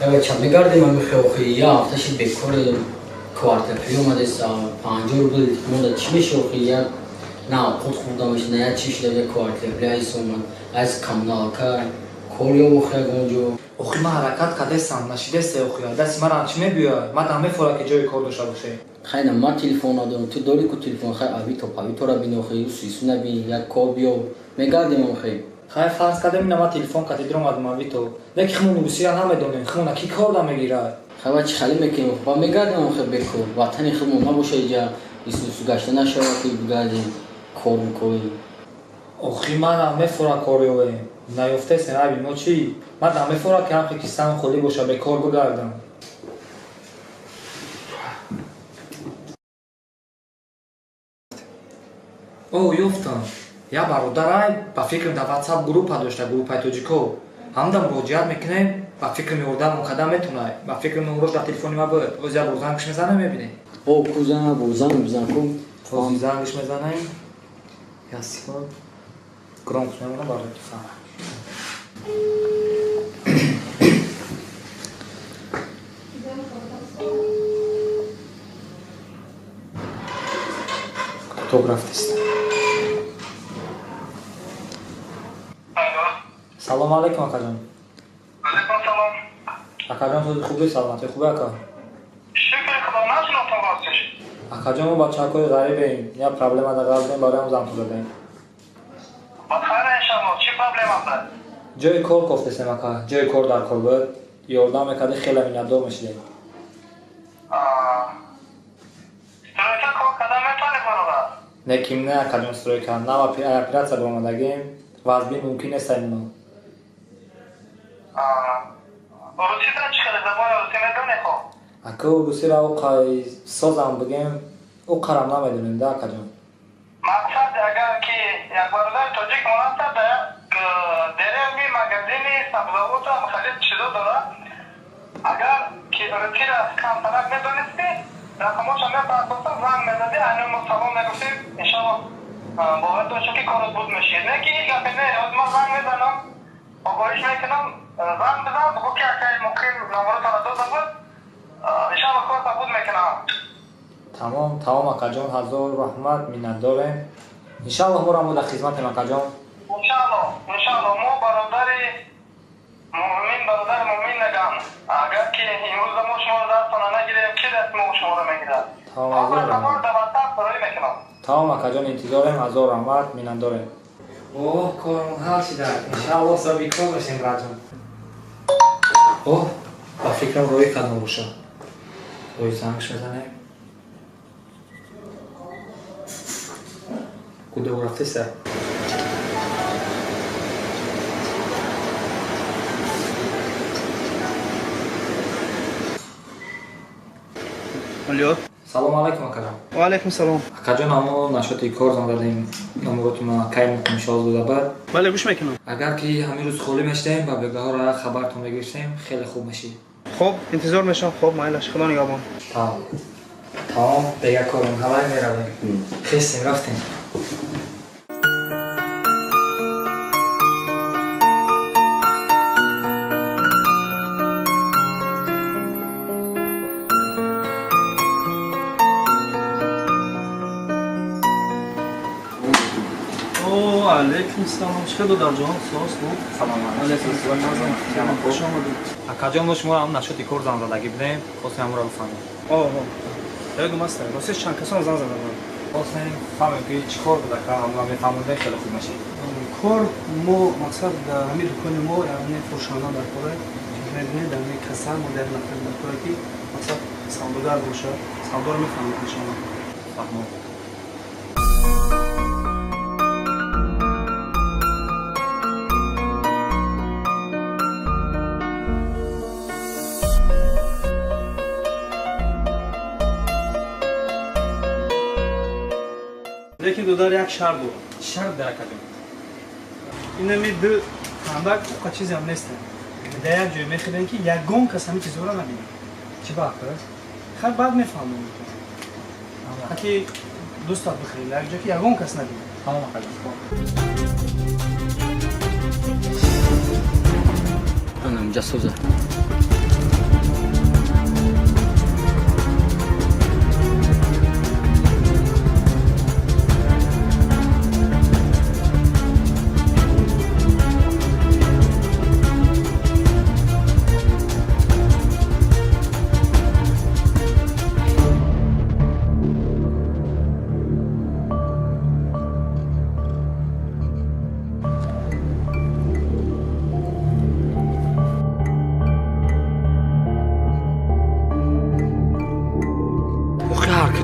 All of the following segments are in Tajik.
Бача мегардем ами охи я ҳафта шид бекори квартирпулӣ омадест 50 рубл монда чӣ меша охи я на овқот хӯрда меша на я чӣ шуда я квартирпулӣ айс омад айс коммуналка кор ёб охи ягон ҷо. Охи ман ҳаракат кардестам, нашидесте охи. Дасти мара чӣ мебиёяд? Ман дам мефорад ки ҷои кор дошта бошем. Хай на ман телефон надорам, ту дорӣ ку телефон, хай авито павитора бин охи юсу набин як кор биёб мегардем охи. Хай фарз кардем ина ман телефон кати диромадам авито. Леки химон русия намедонем, химона ки кор да мегирад? Хай ва чӣ хали мекунем ба мегардем охи бекор ватани худмон набоша иҷа исусу гашта нашава ки бигардем кор бикорем. Охи манам мефора кор ёбем. Наёфтесем айби мо чӣ? Ман дам мефора ки ҳамхе кисам холӣ боша бекор бигардам. О, ёфтам. Я бародарай ба фикрам дар ватсап группа дошта, группаи тоҷико. Ҳамда муроҷиат мекунем, ба фикрам ёрдамон карда метавонад. Ба фикрам номрош дар телефони ма буд. Оз як бор зангш мезанем, мебинем. О, ку зан бо занг бизан ку. Оз зангш мезанем. Я секунд. Громкость мемонам барои ту фаҳмам. Кутоб рафтист. Салом алейкум, акаҷон. Алейкум салом. Акаҷон, сози хубе, саломатӣ хубе, ака? Шукри Худо, нашинохтам ростиш. Акаҷон, мо бачаҳакои ғарибем, як проблема дар ғарб бароям занг задем. Ба хайр иншалло, чӣ проблема буд? Ҷои кор кофтесем, ака, ҷои кор дар кор буд. Ёрдам мекарди, хеле миннатдор мешидем. Стройка кор кардан метавонӣ, бародар? Не, ким не, акаҷон, стройка. Нав оператсия баромадагем, вазбин мумкин нест аймино. Русида чӣ хеле забони русӣ медонӣ хоб? Ака, русиро оқай созам бигем, оқарам намедонем да, акаҷон. Мақсад агар ки як бародари тоҷик монаса да як деревни магазини сабзавотам хеле чизо дорад. Агар ки русиро камтарак медонисти, рақамошо мепартостам, занг мезадӣ, айно мо салом мегуфтем, иншалло бовар доштем ки корот буд мешид. Не ки ҳеҷ гапе не, ҳозир ман занг мезанам, огоҳиш мекунам, занг бизан, бугӯ ки акаи муқим номротро дода буд, иншалло корта буд мекунам. Тамом, тамом, акаҷон, ҳазор раҳмат, миннатдорем. Иншалло моро мо дар хизматем, акаҷон. Иншалло, иншалло, мо бародари муъмин, бародари муъмин нагам. Агар ки имрӯза мо шуморо дастона нагирем, ки даст мо шуморо мегирад? Тамом, ҳазор раҳмат. Дар ватсап барои мекунам. Тамом, акаҷон, интизорем, ҳазор раҳмат, миннатдорем. Оҳ, кормон ҳал шида. Иншалло соҳиби кор мешем, браҷон. Оҳ, ба фикрам роҳи кадом боша. Роҳи зангш мезанем. Куда рафтеса? Алло. Салом алейкум, акаҷон. Ва алейкум салом. Акаҷон, амо нашоти кор занг задем, номротуна кай муқимшоз дода бад. Бале, гӯш мекунам. Агар ки ҳамин рӯз холӣ мешудем, ба бегаҳора хабартон мегирифтем, хеле хуб мешид. Хоб, интизор мешавам. Хоб, майлаш, Худо нигаҳбон. Тамом. Тамом, бега корон ҳавай меравем. Хестем, рафтем. Алейкум салом. Чӣ хел, додарҷон? Соз хуб? Салом алейкум. Хуш омадед. Акаҷон, мо шуморо ҳам нашоти кор занг задагӣ будем, хостем ҳамонро бифаҳмем. Оҳ, ёдум аст. Ростиш чанд касон занг зада буданд. Хостем фаҳмем ки чӣ кор буд, ака, ҳамонро мефаҳмондем, хеле хуб мешид. Кор мо мақсад дар ҳамин дукони мо яъне фурӯшанда дар кора мебинед, дар ҳамин касса мо дар нафар дар кора ки мақсад савдогар бошад, савдоро мефаҳмед иншоалло. Фаҳмон. Лекин додар як шарт дорам. Шарт дар, акаҷон? Инами ду тандак уқа чизеам нестем. Дар як ҷое мехӯрем ки ягон кас ҳамин чизҳоро набинад. Чӣ ба, акас? Хай, баъд мефаҳмем. Аки дӯстат бихӯрем як ҷое ки ягон кас набинад. Тамом, акаҷон. Ана инҷа соза.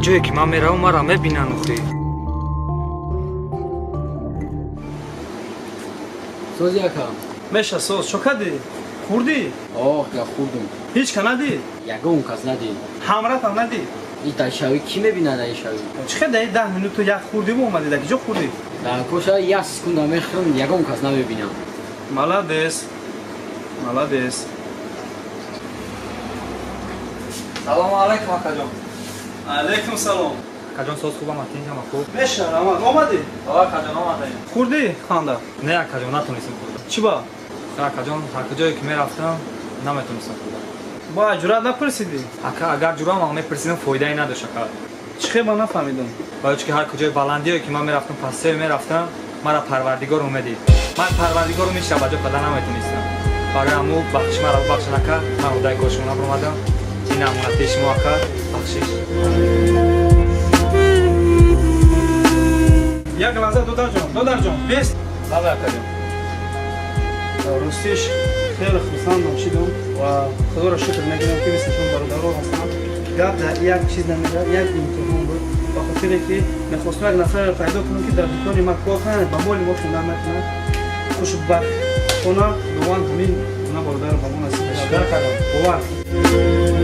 Ҷое ки ман меравам, маро мебинанд охи. Сози, ака. Меша, соз. Чо кардӣ? Хӯрдӣ? Оҳ, я хӯрдум. Ҳеҷ ка надӣ? Ягон кас надид. Ҳамратам надӣ? И дар шавӣ кӣ мебинад дар шавӣ? Чӣ хел даи 10 минут ту як хӯрдиву омадӣ? Дар киҷо хӯрдӣ? Дар коша як секунда мехӯрам, ягон кас намебинам. Молодец, молодец. Салому алайкум, акаҷон. Алайкум салом. Акаҷон, соз, хубам, атинҷама хуб. Меша, рамад омадӣ? О, акаҷон, омадаем. Хӯрдӣ ханда? Не, акаҷон, натонистем хӯрда. Чӣ ба? Акаҷон, ҳар куҷое ки мерафтам, наметонистам хӯрда. Ба ҷуръат напурсидӣ? Ака, агар ҷуръат ман мепурсидам, фоидае надошт, ака. Чӣ хел, ман нафаҳмидам. Барои чӣ ки ҳар куҷои баландие ки ман мерафтам, пастие мерафтам, мара Парвардигор умедид. Ман Парвардигору мешам ба ҷо када наметонистам. Барои ҳаму бахшиш, маро бубахшед, ака. Ман удаи кори шумо набаромадам. Ин амонати шумо, ака, бахшиш. Як лаҳза, додарҷон, додарҷон, бест. Бале, акаҷон. Ростиш, хеле хурсандам шидам ва Худоро шукр мекунам, ки мисли шумо бародаро ҳастанд. Гап дар як чиз намерад, як имтиҳон буд, ба хотире ки мехостам як нафарро пайдо кунам, ки дар дукони ман кор кунад, ба моли мо хиёнат накунад. Хушбахтона, Худованд ҳамин гуна бародарро ба мо насиб кард. Бовар.